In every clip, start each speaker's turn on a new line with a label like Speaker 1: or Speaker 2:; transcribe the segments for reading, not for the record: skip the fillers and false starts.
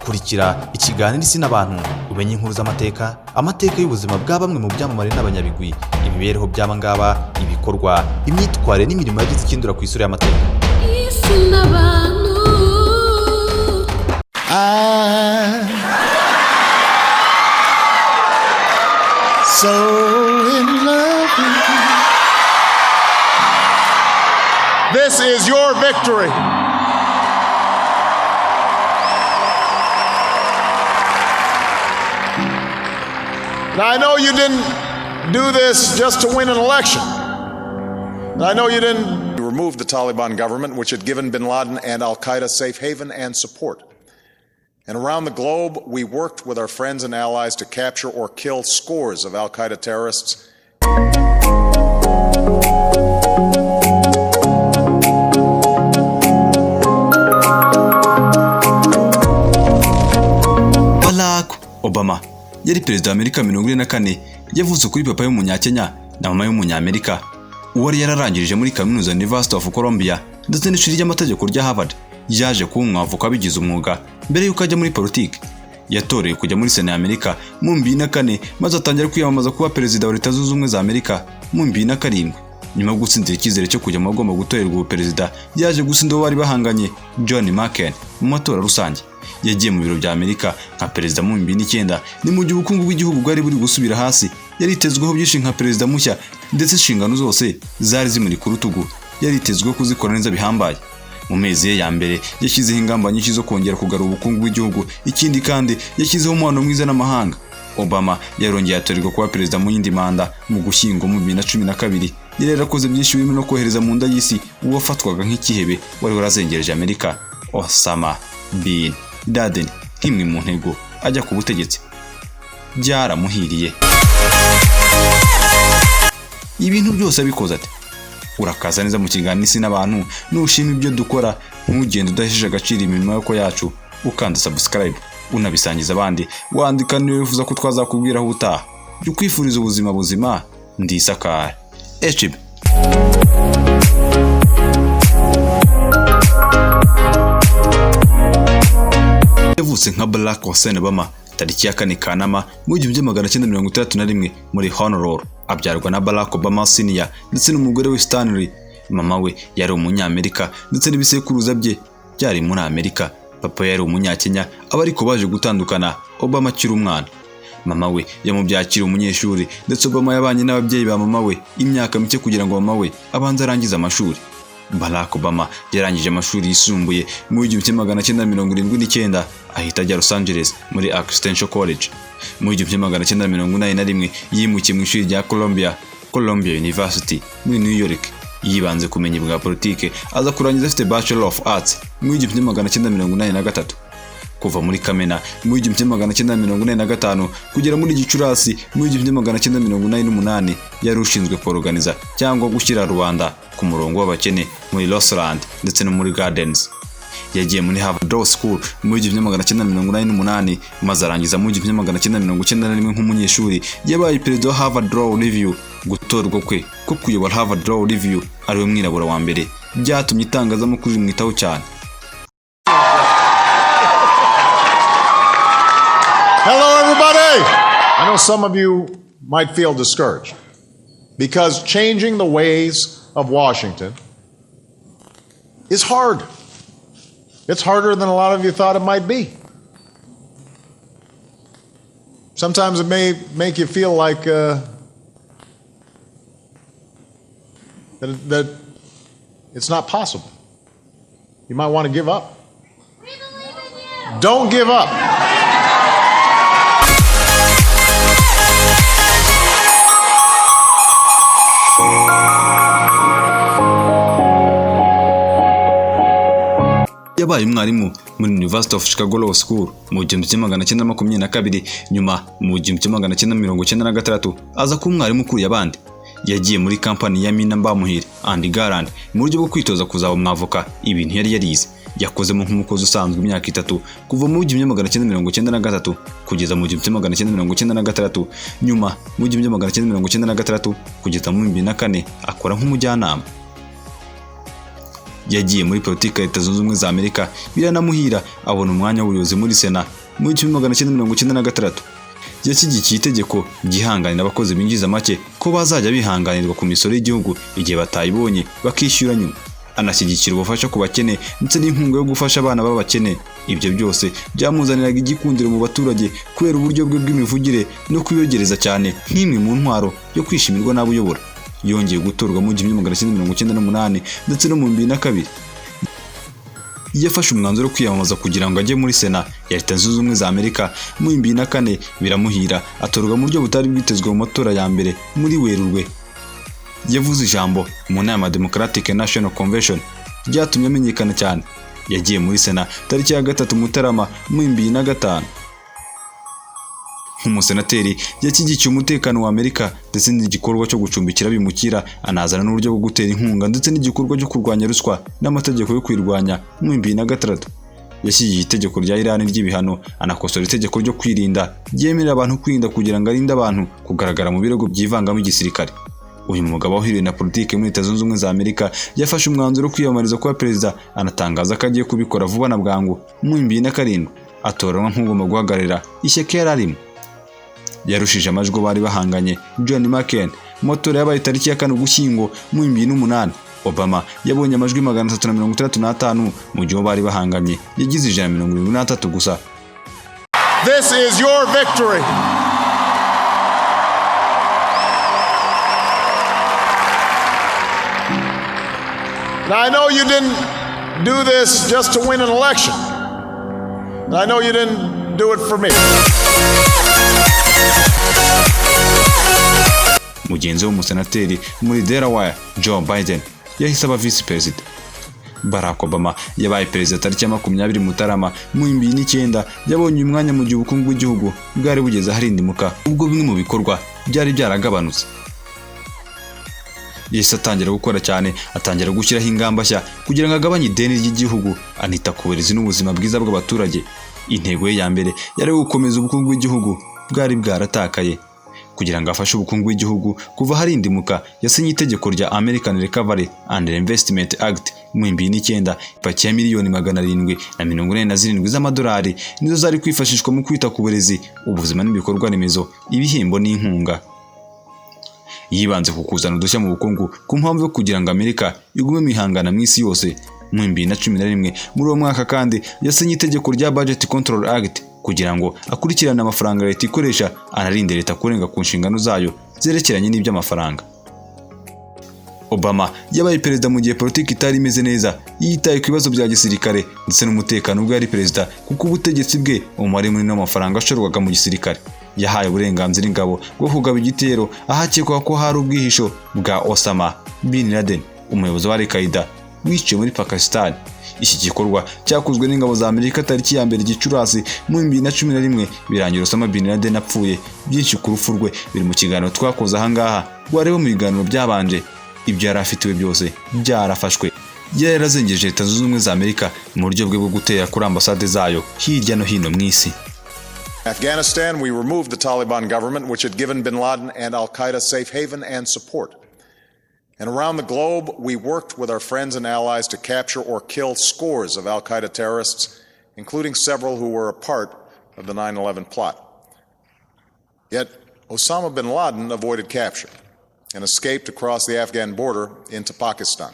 Speaker 1: kurikira ikiganiro isi n'abantu umenye inkuru z'amateka, amateka y'ubuzima bwa bamwe mu byamamare n'abanyabigwi, imibereho by'abangaba, ibikorwa, imyitwarire n'imirimo yagize ikindura ku isura y'amateka.
Speaker 2: Isi n'abantu.
Speaker 3: So in love with you. This is your victory. Now, I know you didn't do this just to win an election. I know you didn't remove the Taliban government, which had given bin Laden and al-Qaeda safe haven and support. And around the globe, we worked with our friends and allies to capture or kill scores of al-Qaeda terrorists.
Speaker 1: Barack Obama yari perezida wa Amerika 44, yavutse kuri papa y'umunyakenya na mama y'umunyamerika. Uwari yararangirije muri kaminuza University of Columbia ndetse n'ishuri ry'amategeko rya Harvard. Yaje kuba umwavoka abigize umwuga mbere y'uko ajya muri politiki. Yatoreye kujya muri Sena y'Amerika mu 2004 maze atangira kwiyamamaza kuba perezida wa Leta Zunze Ubumwe za Amerika mu 2007. Nyuma yo gutsindira icyizere cyo kujya mu bagomba gutorerwa ubuperezida, yaje gutsinda bari bahanganye John McCain mu matora rusange. Yagiye mu biro bya Amerika nka perezida mu 2009. Ni mu gihe ubukungu bw'igihugu bwari buri gusubira hasi. Yaritezweho byinshi nka perezida mushya ndetse inshingano zose zari zimuri ku rutugu. Yaritezweho kuzikora neza bihambaye. Mu mezi ye ya mbere yashyizeho ingamba nyinshi zo kongera kugarura ubukungu bw'igihugu. Ikindi kandi yashyizeho umubano mwiza n'amahanga. Obama yarongeye atorerwa kuba perezida mu yindi manda mu Gushyingo mu 2012. Yari yarakoze byinshi birimo no kohereza mu nda y'isi uwafatwaga nk'ikihebe wari warazengereje Amerika, Osama bin Laden, nk'imwe mu ntego ajya ku butegetsi. Byaramuhiriye. Ibintu byose abikoze ati: urakaza neza mu kiganiro isi n'abantu, nushima ibyo dukora, ntugende udahesheje agaciro imirimo yako yacu, ukanda subscribe, unabisangiza abandi, wandika niyo wifuza ko twazakubwira aho utaha. Jya kwifuriza ubuzima buzima. Ndi Isakari Echib. Yavutse nka Barack Hussein Obama tariki ya 4 Kanama mu 1961 muri Honolulu. Abyarwa na Barack Obama Senior ndetse n'umugore we Stanley. Mama we yari umunyamerika ndetse n'ibisekuruza bye byari muri Amerika. Papa yari umunyakenya, abariko baje gutandukana Obama akiri umwana. Mama we yamubyakira umunyeshuri ndetse Obama yabanye n'ababyeyi ba mama we imyaka mike kugira ngo mama we abanze arangize amashuri. Barack Obama yarangije amashuri yisumbuye mu 1979, ahita ajya Los Angeles muri Extension College. Mu 1981 yimukiye mu ishuri rya Columbia University muri New York. Yibanze kumenya bwa politike, aza kurangiza afite Bachelor of Arts mu 1983. Kuva muri Kamena mu 1985 kugera muri Gicurasi mu 1988 yari ushinzwe kuorganiza cyangwa gushyira rubanda ku murongo w'abakene muri Roseland ndetse no muri Gardens. Yagiye muri Harvard Law School mu 1988 maze arangiza mu 1991 nk'umunyeshuri. Yabaye perezida wa Harvard Law Review. Gutorwa kwe ko kuyobora Harvard Law Review ari we mwirabura wa mbere byatumye itangazamakuru rimwitaho cyane.
Speaker 3: Hello, everybody. I know some of you might feel discouraged because changing the ways of Washington is hard. It's harder than a lot of you thought it might be. Sometimes it may make you feel like that it's not possible. You might want to give up.
Speaker 2: We believe in you.
Speaker 3: Don't give up.
Speaker 1: Yabaye umwarimu muri University of Chicago Law School mu 1922. Nyuma mu 1996 aza kuba umwarimu ukuriye abandi. Yagiye muri kampani ya Mina Bamuhire and Garland mu buryo bwo kwitoza kuzaba umwavoka. Ibintu yari yarize yakozemo nk'umukozi usanzwe imyaka 3 kuva mu 1993 kugeza mu 1996. Nyuma mu 1996 kugeza mu 2004 akora nk'umujyanama. yagiye muri politiki ya Leta Zunze Ubumwe za Amerika biranamuhira abona umwanya w'ubuyobozi muri Sena mu 1996. Yashyigikiye itegeko gihanganira abakozi binjiza make ko bazajya bihanganirwa ku misoro y'igihugu igihe batayibonye bakishyura nyuma. Anashyigikira ubufasha ku bakene ndetse n'inkunga yo gufasha abana b'abakene. Ibyo byose byamuzaniraga igikundiro mu baturage kubera uburyo bwe bw'imivugire no kwiyogereza cyane nk'imwe mu ntwaro yo kwishimirwa n'abayobora. Yongeye gutorwa mu 1998 ndetse no mu 2002. Yafashe umwanzuro wo kwiyamamaza kugira ngo ajye muri Sena ya Leta Zunze Ubumwe za Amerika mu 2004 biramuhira atorwa mu buryo butari bwitezwe mu matora ya mbere muri Werurwe. Yavuze ijambo mu nama Democratic National Convention ryatumye amenyekana cyane. Yagiye muri Sena tariki ya 3 Mutarama mu 2005. Nk'umusenateri yashyigikiye umutekano wa Amerika ndetse n'igikorwa cyo gucumbikira bimukira, anazana n'uburyo bwo gutera inkunga ndetse n'igikorwa cyo kurwanya ruswa n'amategeko yo kwirwanya mu 2006. Yashyigikiye itegeko rya Iran ry'ibihano, anakosora itegeko ryo kwirinda ryemerera abantu kwirinda kugira ngo arinde abantu kugaragara mu birego byivangamo igisirikare. Uyu mugabo wahiriwe na politiki muri Leta Zunze Ubumwe za Amerika yafashe umwanzuro wo kwiyamamariza kuba perezida, anatangaza ko agiye kubikora vuba na bwangu mu 2007. Atoranywa nk'ugomba guhagararira ishyaka yari arimo. Yarushije amajwi bari bahanganye John McCain mu matora yabaye tariki ya 4 Ugushyingo mu 2008. Obama yabonye amajwi 365 mu gihe bari bahanganye yagize 173 gusa.
Speaker 3: This is your victory. Now, I know you didn't do this just to win an election. I know you didn't do it for me.
Speaker 1: Mugenzi w'umusenateri muri Delaware Joe Biden yahise aba vice president. Barack Obama yabaye perezida tariki ya 20 Mutarama mu 2009. Yabonye umwanya mu gihe ubukungu bw'igihugu bwari bugeze aharindimuka ubwo bimwe mu bikorwa byari byaragabanutse. Yahise atangira gukora cyane, atangira gushyiraho ingamba nshya kugira ngo agabanye ideni ry'igihugu, anita ku burezi n'ubuzima bwiza bw'abaturage. Intego ye ya mbere yari gukomeza ubukungu bw'igihugu bwari bwaratakaye. Kugira ngo afashe ubukungu bw'igihugu kuva harindimuka, yasinye itegeko rya American Recovery and Investment Act mu 2009. Ipaki ya miliyoni 747 z'amadolari nizo zari kwifashishwa mu kwita ku burezi, ubuzima n'ibikorwa remezo, ibihembo n'inkunga. Yibanze ku kuzana udushya mu bukungu ku mpamvu yo kugira ngo Amerika igume mihangana mu isi yose. Mu 2011 muri uwo mwaka kandi yasinye itegeko rya Budget Control Act kugira ngo akurikirane amafaranga leta ikoresha, anarinde leta kurenga ku nshingano zayo zerekeranye n'iby'amafaranga. Obama yabaye perezida mu gihe politiki itari imeze neza, yitaye ku bibazo bya gisirikare ndetse n'umutekano ubwo yari perezida, kuko ubutegetsi bwe umubare munini w'amafaranga ashorwaga mu gisirikare. Yahaye uburenganzira ingabo bwo kugaba igitero ahakekwa ko hari ubwihisho bwa Osama bin Laden, umuyobozi wa Al-Qaeda wiciwe muri Pakistan. Iki gikorwa cyakozwe n'ingabo za Amerika tariki ya 1 Gicurasi mu 2011, birangira Osama bin Laden apfuye. Byinshi ku rupfu rwe biri mu kiganiro twakoze ahangaha, wareba mu biganiro byabanje. Ibyo yari afitiwe byose byarafashwe. Yarazengeje Leta Zunze Ubumwe za Amerika mu buryo bwe bwo gutera kuri ambasade zayo hirya no hino mu isi.
Speaker 3: Afghanistan, we removed the Taliban government, which had given bin Laden and al-Qaeda safe haven and support. And around the globe, we worked with our friends and allies to capture or kill scores of al-Qaeda terrorists, including several who were a part of the 9/11 plot. Yet, Osama bin Laden avoided capture and escaped across the Afghan border into Pakistan.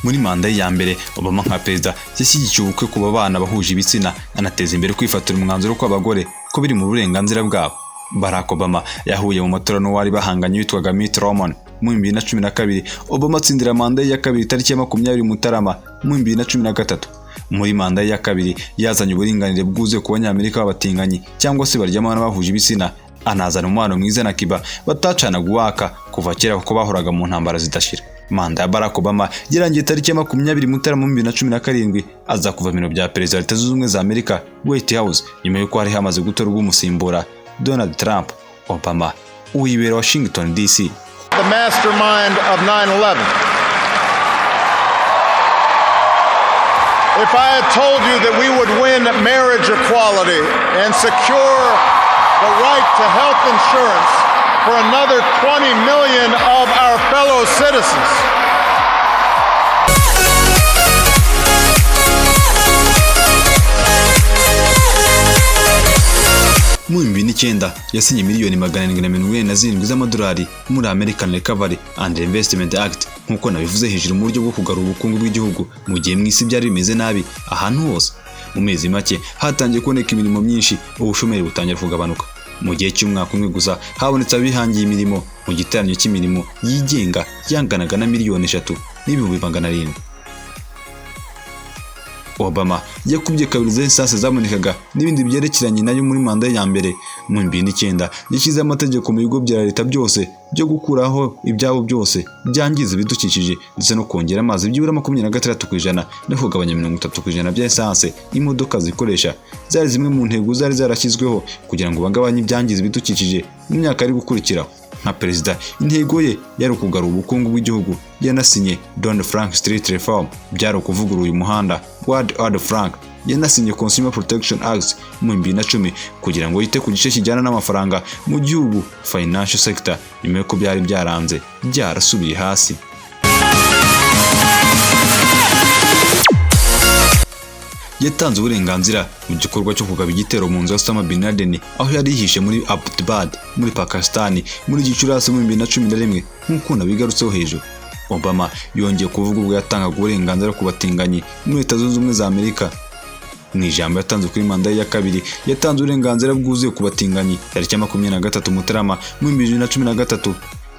Speaker 1: Muri manda ya mbere, Obama nka perezida yashyigikiye ubukwe ku babana bahuje ibitsina, anateza imbere kwifatira umwanzuro kw'abagore ko biri mu burenganzira bwabo. Barack Obama yahuye mu matora n'uwari bahanganye witwaga Mitt Romney mu 2012. Obama atsindira manda ya kabiri tariki ya 20 Mutarama mu 2013. Muri manda ya kabiri yazanye uburinganire bwuzuye ku banyamerika b'abatinganyi cyangwa se baryamana bahuje ibitsina, anazana umubano mwiza na Cuba batacana guwaka kuva kera kuko bahoraga mu ntambara zidashira. Manda ya Barack Obama yarangiye tariki ya 20 Mutarama 2017, aza kuva mu biro bya perezida wa Leta Zunze Ubumwe za Amerika White House nyuma y'uko hari hamaze gutorwa umusimbura Donald Trump. Obama wibera Washington DC.
Speaker 3: The mastermind of 9/11. If I had told you that we would win marriage equality and secure the right to health insurance for another 20 million of our fellow citizens.
Speaker 1: Mu 2009 yasinye miliyoni 747 z'amadolari muri American Recovery and Investment Act nkuko nabivuze hejuru mu buryo bwo kugarura ubukungu bw'igihugu mu gihe mw'isi byari bimeze nabi ahantu hose. Mu mezi make hatangiye kuboneka imirimo myinshi, ubushomeri butangira kugabanuka. Mu gihe cy'umwaka umwe gusa habonetse abihangiye imirimo mu giteranyo cy'imirimo yigenga yanganaga na miliyoni 3,700,000. Obama yakubye kabiri z'esase zabonekaga n'ibindi byerekeranye nayo muri manda ya mbere. Mu 2009 yashyize amategeko mu bigo bya leta byose byo gukuraho ibyabo byose byangiza ibidukikije ndetse no kongera amazi byibura 26% no kugabanya 30% by'esase imodoka zikoresha. Zari zimwe mu ntego zari zarashyizweho kugira ngo bagabanye ibyangiza ibidukikije mu myaka ari gukurikiraho. Nka perezida, intego ye yari ukugarura ubukungu bw'igihugu. Yanasinye Dodd-Frank Street Reform, byari ukuvugurura uyu muhanda. Dodd-Frank yanasinye Consumer Protection Act mu 2010 kugira ngo yite ku gice kijyana n'amafaranga mu gihugu, financial sector, nyuma y'uko byari byaranze byarasubiye hasi. Yatanze uburenganzira mu gikorwa cyo kugaba igitero mu nzu ya Osama Bin Laden aho yari yihishe muri Abbottabad muri Pakistan muri Gicurasi mu 2011 nk'uko nabigarutseho hejuru. Obama yongeye kuvuga ubwo yatangaga uburenganzira ku batinganyi muri Leta Zunze Ubumwe za Amerika. Mu ijambo yatanze kuri manda ya kabiri yatanze uburenganzira bwuzuye ku batinganyi tariki 23 Mutarama mu 2013.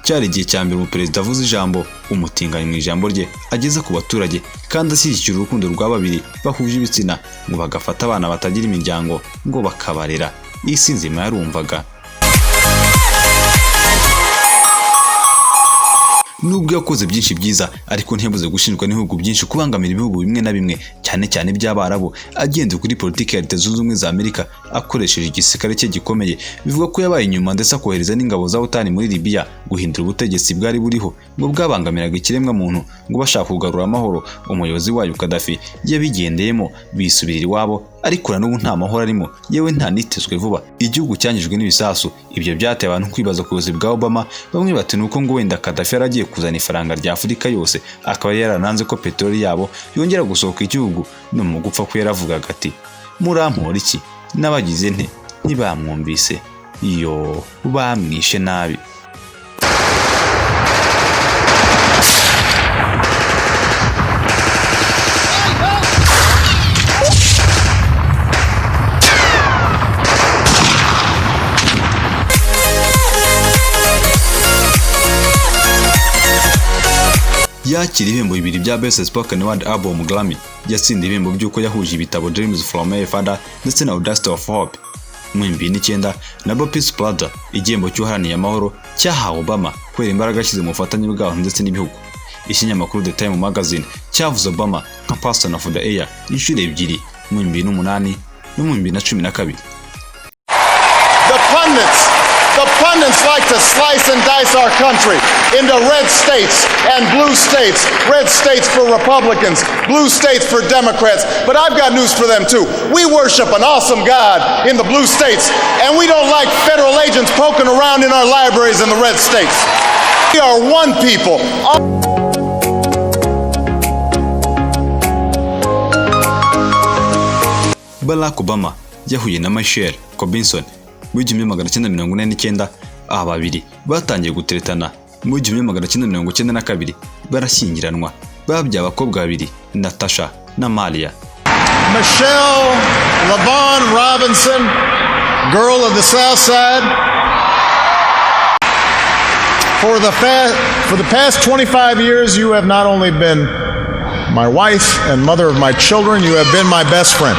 Speaker 1: Cyari igihe cya mbere umuperezida avuze ijambo umutinganyi mu ijambo rye ageza ku baturage kandi ashyigikira urukundo rwa babiri bahuje ibitsina ngo bagafata abana batagira imiryango ngo bakabarera. Isi nzima yarumvaga. Nubwo yakoze byinshi byiza ariko ntiyabuze gushinjwa n'ibihugu byinshi kubangamira ibihugu bimwe na bimwe cyane cyane by'Abarabu. Agenze kuri politiki ya Leta Zunze Ubumwe za Amerika akoresheje igisirikare cye gikomeye. Bivuga ko yabaye inyuma ndetse akohereza n'ingabo za OTAN muri Libya guhindura ubutegetsi bwari buriho ngo bwabangamiraga ikiremwa muntu ngo bashaka kugarura amahoro. Umuyobozi wayo Gaddafi yabigendeyemo bisubirira iwabo ariko na n'ubu nta mahoro arimo, yewe nta nitezwe vuba. Igihugu cyanyijwe n'ibisasu. Ibyo byateye abantu kwibaza ku buyobozi bwa Obama. Bamwe bati nuko ngo wenda Gaddafi yaragiye kuzana ifaranga rya Afurika yose akaba yarananze ko peteroli yabo yongera gusohoka igihugu. No mu gupfa ko yaravugaga ati murampora iki n'abagize nte ntibamwumvise iyo bamwishe nabi. Yakira ibihembo bibiri bya Best Spoken Word Album Grammy. Yatsindiye ibihembo by'uko yahuje ibitabo Dreams from a Father ndetse na Audacity of Hope. Mu 2009 na Peace Plaza, igihembo cy'uharaniye amahoro cyahawe Obama kubera imbaraga ashyize mu bufatanye bw'abantu ndetse n'ibihugu. Ikinyamakuru The Time Magazine cyavuze Obama nka Person of the Year inshuro ebyiri mu 2008 no mu 2012.
Speaker 3: The pundits like to slice and dice our country into red states and blue states. Red states for Republicans, blue states for Democrats. But I've got news for them too. We worship an awesome God in the blue states, and we don't like federal agents poking around in our libraries in the red states. We are one people.
Speaker 1: Barack Obama yahuye na Michelle Robinson mu 1949. Aba babiri batangiye guteretana mu 1992 barashyingiranwa. Babyaye abakobwa babiri, Natasha na Malia.
Speaker 3: Michelle LaVaughn Robinson, girl of the South Side. For the past 25 years, you have not only been my wife and mother of my children, you have been my best friend.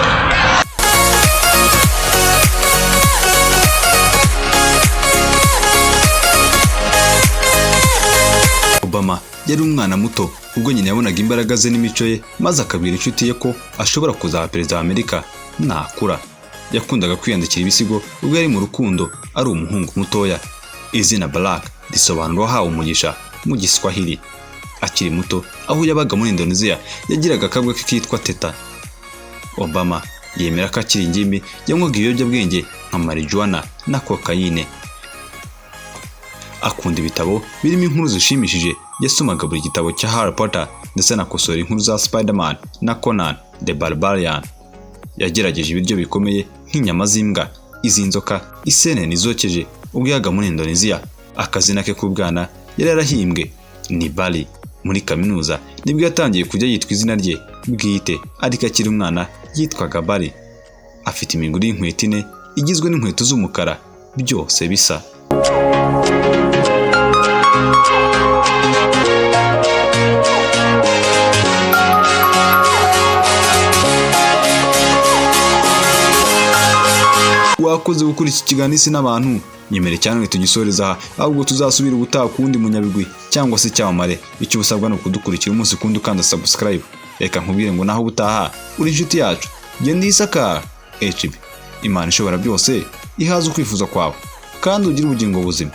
Speaker 1: Obama yari umwana muto ubwo nyine yabonaga imbaraga ze n'imico ye maze akabwira inshuti ye ko ashobora kuzaba perezida wa Amerika nakura. Yakundaga kwiyandikira ibisigo ubwo yari mu rukundo ari umuhungu mutoya. Izina Barack risobanura wahawe umugisha mu Giswahili. Akiri muto aho yabaga muri Indonesia yagiraga akabwa kitwa Teta. Obama yemera ko akiri ingimbi yanywaga ibiyobyabwenge nka marijuana na cocaine. akunda ibitabo birimo inkuru zishimishije. Yasomaga buri gitabo cya Harry Potter ndetse anakosora inkuru za Spider-Man na Conan the Barbarian. Yagerageje ibiryo bikomeye nk'inyama z'imbwa, iz'inzoka, isenene izokeje ubwo yaga muri Indonesia. Akazina ke k'ubwana yari yarahimbwe ni Bali. Muri kaminuza nibwo yatangiye kujya yitwa izina rye bwite, ariko akiri umwana yitwaga Bali. Afite imiguru y'inkweto ine igizwe n'inkweto z'umukara byose bisa. Wakoze gukora iki kiganiro isi n'abantu, nyemere cyane tugisoreza aha, ahubwo tuzasubira ubutaha kundi munyabigwi cyangwa se cyamamare. Icyo usabwa no kudukurikira umunsi kundi ukanda subscribe. Reka nkubwire ngo naho ubutaha uri inshuti yacu. Genda Isakara HB. Imana ishobora byose ihaza ukwifuza kwawe kandi ugira ubugingo buzima.